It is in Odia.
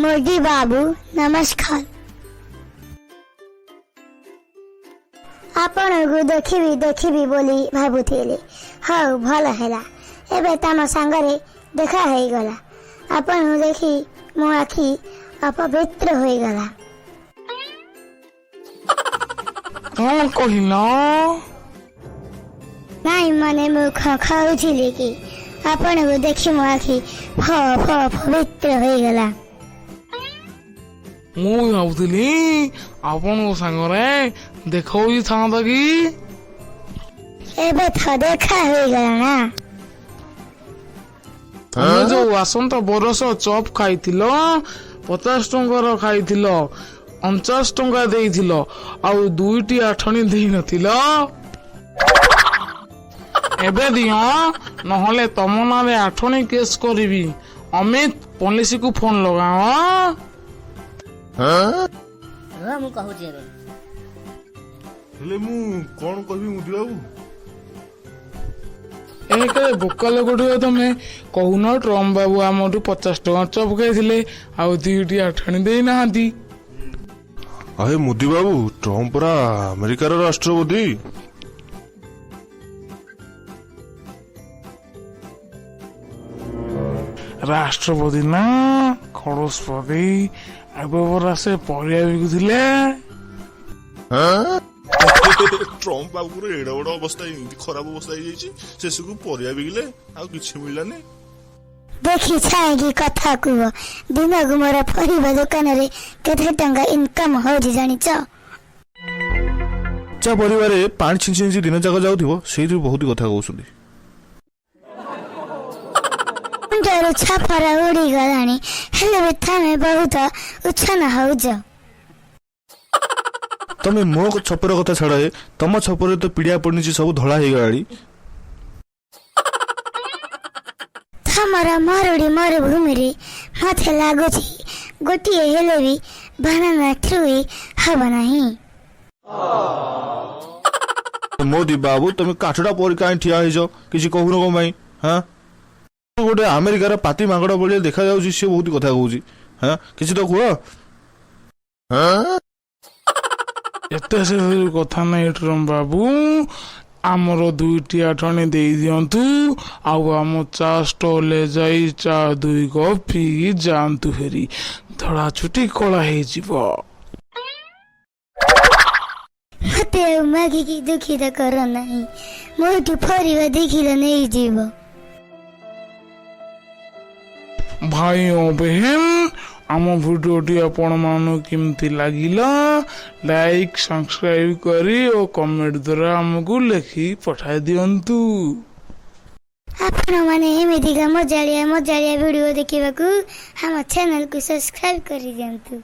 ମୋଦି ବାବୁ, ନମସ୍କାର। ଆପଣଙ୍କୁ ଦେଖିବି ଦେଖିବି ବୋଲି ଭାବୁଥିଲି। ହଉ, ଭଲ ହେଲା, ଏବେ ତମ ସାଙ୍ଗରେ ଦେଖା ହେଇଗଲା। ଆପଣଙ୍କୁ ଦେଖି ମୋ ଆଖି ଅପବିତ୍ର ହୋଇଗଲା। କଣ କହିଲ? ନାଇଁ, ମାନେ ମୁଁ ଖାଉଥିଲି କି ଆପଣଙ୍କୁ ଦେଖି ମୋ ଆଖି ଫ ଫ ପବିତ୍ର ହୋଇଗଲା। ମୁଁ ଭାବୁଥିଲି ଆପଣଙ୍କ ସାଙ୍ଗରେ ଦେଖାଉଥାନ୍ତା କି। ଏବେ ତ ଦେଖା ହୋଇଗଲା ନା। ତମେ ଯୋଉ ଆସନ୍ତା ବରଷ ଚପ୍ ଖାଇଥିଲ, 50 ଟଙ୍କାର ଖାଇଥିଲ, 49 ଟଙ୍କା ଦେଇଥିଲ ଆଉ ଦୁଇଟି ଆଠଣି ଦେଇନଥିଲ। ଏବେ ଦିଅ, ନହେଲେ ତମ ନାଁରେ ଆଠଣି କେସ୍ କରିବି। ଅମିତ, ପୋଲିସକୁ ଫୋନ ଲଗାଅ। ରୁହ, ମୁଁ କହୁଛି ଏବେ। ହେଲେ ମୁଁ କଣ କହିବି ମୋଦି ବାବୁ? ଏ କେତେ ବୋକା ଲୋକଟିଏ ତମେ। କହୁନ, ଟ୍ରମ୍ପ ବାବୁ ଆମଠୁ 50 ଟଙ୍କା ଚପ୍ ଖାଇଥିଲେ ଆଉ ଦୁଇଟି ଆଠଣି ଦେଇନାହାନ୍ତି। ଆହେ ମୋଦି ବାବୁ, ଟ୍ରମ୍ପ ପରା ଆମେରିକାର ରାଷ୍ଟ୍ରପତି। ରାଷ୍ଟ୍ରପତି ନା ଖଡ଼ସ୍ପତି, ଏବେ ପରା ସେ ପରିବା ବିକୁଥିଲେ। ଟ୍ରମ୍ପ ବାବୁଙ୍କର ଏଡେ ବଡ ଅବସ୍ଥା, ଏମିତି ଖରାପ ଅବସ୍ଥା ହେଇଯାଇଛି, ଶେଷକୁ ପରିବା ବିକିଲେ, ଆଉ କିଛି ମିଳିଲାନି। ଦେଖି ଚାହିଁକି କଥା କୁହ। ଦିନକୁ ମୋର ପରିବା ଦୋକାନରେ କେତେ ଟଙ୍କା ଇନକମ୍ ହଉଛି ଜାଣିଛ? ପଚା ପରିବାରେ ପାଣି ଛିଞ୍ଚି ଛିଞ୍ଚି ଦିନ ଯାକ ଯାଉଥିବ, ସେଇଥିରୁ ବହୁତ କଥା କହୁଛନ୍ତି। ମୁଣ୍ଡରୁ ଛପର ଉଡ଼ିଗଲାଣି, ହେଲେ ବି ତମେ ବହୁତ ଉଚ୍ଛନ୍ନ ହଉଛ। ତମେ ମୋ ଛପର କଥା ଛାଡ଼ ହେ, ତମ ଛପରରେ ତ ପିଡ଼ିଆ ପଡ଼ିଛି, ସବୁ ଧଳା ହେଇଗଲାଣି। ତମର ମରୁଡ଼ି ମରୁଭୂମିରେ ମତେ ଲାଗୁଛି ଗୋଟିଏ ହେଲେ ବି ବାନାନା ଟ୍ରି ହବ ନାହିଁ। ମୋଦି ବାବୁ, ତମେ କାଠଟା ପରି କାହିଁ ଠିଆ ହେଇଛ? କିଛି କହୁନ କଣ ପାଇଁ? ହଁ, ଗୋଟେ ଆମେରିକାର ପାତି ମାଙ୍କଡ଼ ଭଳିଆ ଦେଖାଯାଉଛି, ସିଏ ବହୁତ କଥା କହୁଛି। ହଁ, କିଛି ତ କୁହ। ଏତେ ସେ କଥା ନାହିଁ ଟ୍ରମ୍ପ ବାବୁ, ଆମର ଦୁଇଟି ଆଠଣି ଦେଇ ଦିଅନ୍ତୁ ଆଉ ଆମ ଚା ଷ୍ଟଲରେ ଯାଇ ଚା ଦୁଇ କପ୍ ପିଇକି ଯାଆନ୍ତୁ ଫେରି, ଧଳା ଚୁଟି କଳା ହେଇଯିବ। ମତେ ଆଉ ମାଗିକି ଦୁଃଖିତ କର ନାହିଁ। ମୋଠୁ ପରିବା ଦେଖିଲେ ନେଇଯିବ। ଭାଇ ଓ ବେହେନ, ଆମ ଭିଡ଼ିଓଟି ଆପଣମାନଙ୍କୁ କେମିତି ଲାଗିଲା, ଲାଇକ୍ ସବସ୍କ୍ରାଇବ କରି ଓ କମେଣ୍ଟ ଦ୍ୱାରା ଆମକୁ ଲେଖି ପଠାଇ ଦିଅନ୍ତୁ। ଆପଣମାନେ ଏମିତିକା ମଜାଳିଆ ମଜାଳିଆ ଭିଡ଼ିଓ ଦେଖିବାକୁ ଆମ ଚ୍ୟାନେଲକୁ ସବସ୍କ୍ରାଇବ କରିଦିଅନ୍ତୁ।